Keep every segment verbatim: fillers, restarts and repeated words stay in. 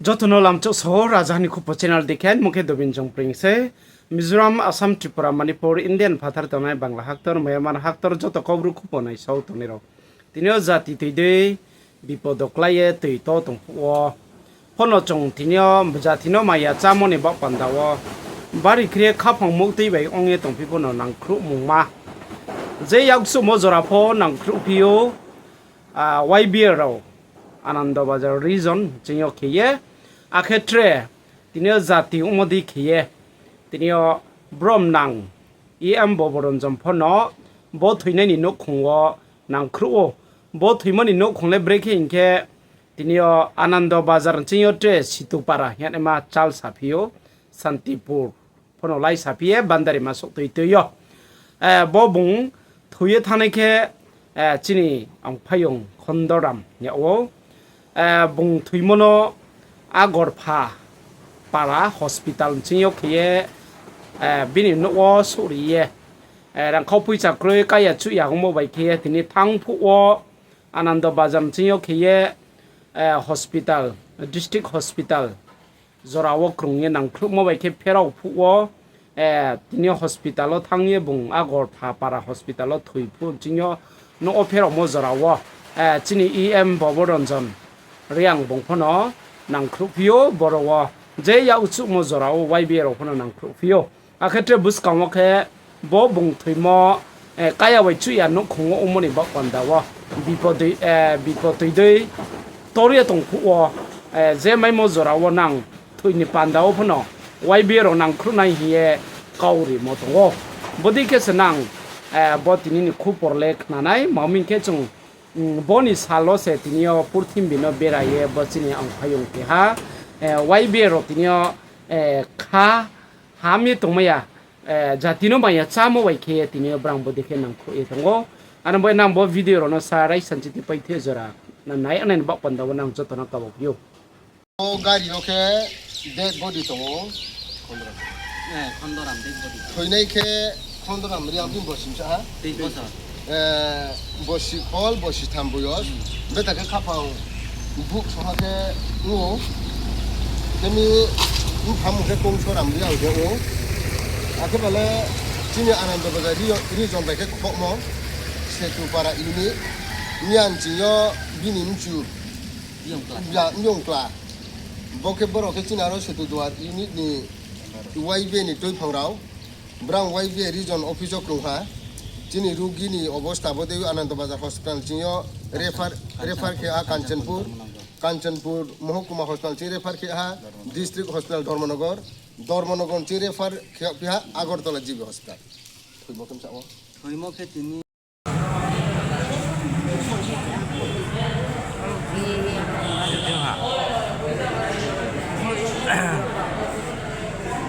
Joto no lamchouh sao, Rajaha ni Khupo channel dei khe, mung khe Dobin Jongpring se. Mizoram, Assam, Tripura, Manipur, India ni phathar tongnai Bangla haktor, Myanmar haktor, joto Kaubru khupo naisao tongnai rao. Tini yo jati toi dei bipodo klái ye toi to tong phuh wo. Phono chung tini yo jati no maya chámo ni baoh panda wo. Bari khe khaphang mouhtui bai ong ye tongphi phono nangkhruhmungma. Je yaksuhmo jora pho nangkhruhphi ou, ah, Y B A rao, Anando Bazar region ching yo khe ye, akhe tre, tini yo jati ongmo dei khe ye, tini yo brom nang, E M Boboronjon phono, bo thoinai ni nouhkhong wo nangkhruh ou, bo thoimo ni nouhkhong le brekhe hing khe, tini yo Anando Bazar ching yo tre Situpara hingnaima chal saphi ou, Santipur phono lai saphi ye Bandarima souh toi toi yo. Eh, bo bung thoi ye thanngnai khe, eh, chini ang phaiyong Khondoram yag ou. Eh, bung thoimo no Agorpha para hospital ching yo khe ye, eh, bini nouh wo souhri ye, eh, rangkhau poicha kroi kaya chuh ya ongmo bai khe ye tini thanng phuh wo Anando Bazar ching yo khe ye, eh, hospital, district hospital, jora wo krung ye nangkhruhmo bai khe pherao phuh wo, eh, tini yo hospital wo thanng ye bung Agorpha para hospital wo thoi phuh ching yo nouh wo pheraomo jora wo, eh, chini E M Boboronjon Reang bung phono nangkhruhphi ou boro wo, je yakchuhmo jora wo Y B A rao phono nangkhruhphi ou. Akhe tre buskang wo khe bo bung thoimo, eh, kaya bai chuh ya nouhkhong wo ongmo ni baoh panda wo bipo dei, eh, bipo toi dei tor ye tong phuh wo, eh, je maimo jora wo nang thoi ni panda wo phono Y B A rao nangkhruh nai hing ye kau rimo tong ou. Bodei khe se nang, eh, bo tini ni khupor le khnanai, ma hing khe chung, mm, bo ni sal wo se tini yo purthimbi no bera ye bo chini ang phaiyong keha, eh, Y B A rao tini yo, eh, kha ham ye tongmai ya, eh, jati no maya chámo bai khe ye tini yo brang bodei khe nangkhruh ye tong ou. Ano bo nang bo video rao no sa raisa nchiti paithe jora na nai anai ni baoh panda wo nang joto no kabo phi ou. O gari no khe dead body tong ou. Eh, Khondoram dead body. Thoinai khe Khondoram Reang bini bosi msa ha. Tei bosa. Eh, bosi khol, bosi tham boyos. Hmm. Beta khe khaphang buk soha khe ong ou. Khe mi mpha mung khe Kongsoram Reang de ou. Akhe bale chini Anando Bazar ri-, region bai khe khohmo. Setupara unit. Miyan ching yo bini mchu. Yongkla. Ya, yongkla. Bo khe borok khe chini aro Setu Duar unit ni Y B A ni tuiphang rao. Brang Y B A region office o krung ha. Chini rugi ni obosta bo tei Anando Bazar hospital ching yo refer, refer khe ha Kanchanpur. Kanchanpur Mohokuma hospital ching refer khe ha district hospital Dharmanagar. Dharmanagar ching refer khe phi ha Agartala G B hospital. Thoimo khe msa o. Thoimo khe tini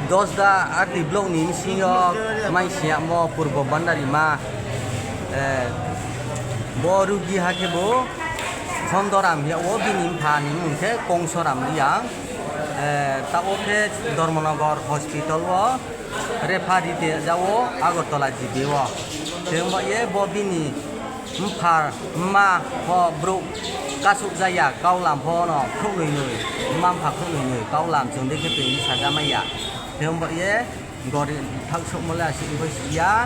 Dosda R D block ni bsing yo mai siyamo Purbo Bandarima, eh, bo rugi ha khe bo Khondoram hing yag wo, bini mpha ni mung khe Kongsoram Reang, eh, taoh wo khe Dharmanagar hospital wo refer ri te ja wo Agartala G B wo. Khe ongba ye bo bini mpha mma pho brouh kasouh ja ya, kaulam pho no khrouhnoi noi, mma mpha khrouhnoi noi, kaulam chung dei khe tini sajamai ya. Khe ongba ye gori thaohsouhmo le asuh bai si ya,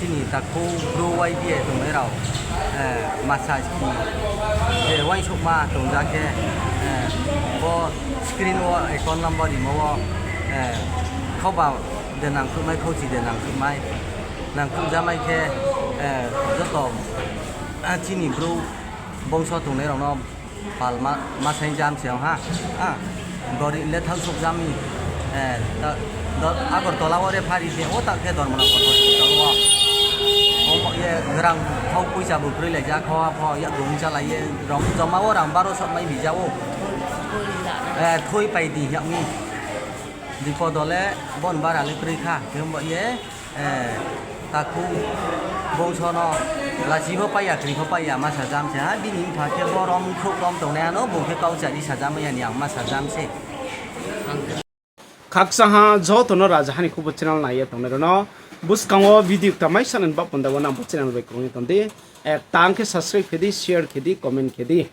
chini takhu bru Y B A tongnai rao, eh, masa ski, eh, uaingsouhma tong ja khe, eh, bo screen wo account number rimo wo, eh, khauba de nangkhruhmai, khauchi de nangkhruhmai, nangkhruhjamai khe, eh, joto, ah, chini bru bongso tongnai rao no pal ma, ma saing jam se ong ha, ah, gori le thaohsouh jam ni, eh, ta, do, Agartala wo refer ri te, o ta khe Dharmanagar hospital wo. Omo ye rang khau poisa bo kroi lai ja, khau ha pho yak rung chalai ye, rang joma wo rang baro sok mai bi ja ou. Eh, thui pai di yak mi. Bipod o le bon bara le kroi kha, khe ongba ye, eh, takhu bongso no lachi pho pai ya, kri pho pai ya, ma sajam se ha, bini mpha khe bo rom khrouh rom tongnai ano, bung khe kau chari sajam ya ni ang ma sajam se. Khakchang ha joto no Rajaha ni Khupo channel nai ye tongnai rao no, buskang wo video kta mai sanani baoh panda wo nang bo channel bai krung ye tong di, eh, tang khe subscribe khe di, share khe di, comment khe di.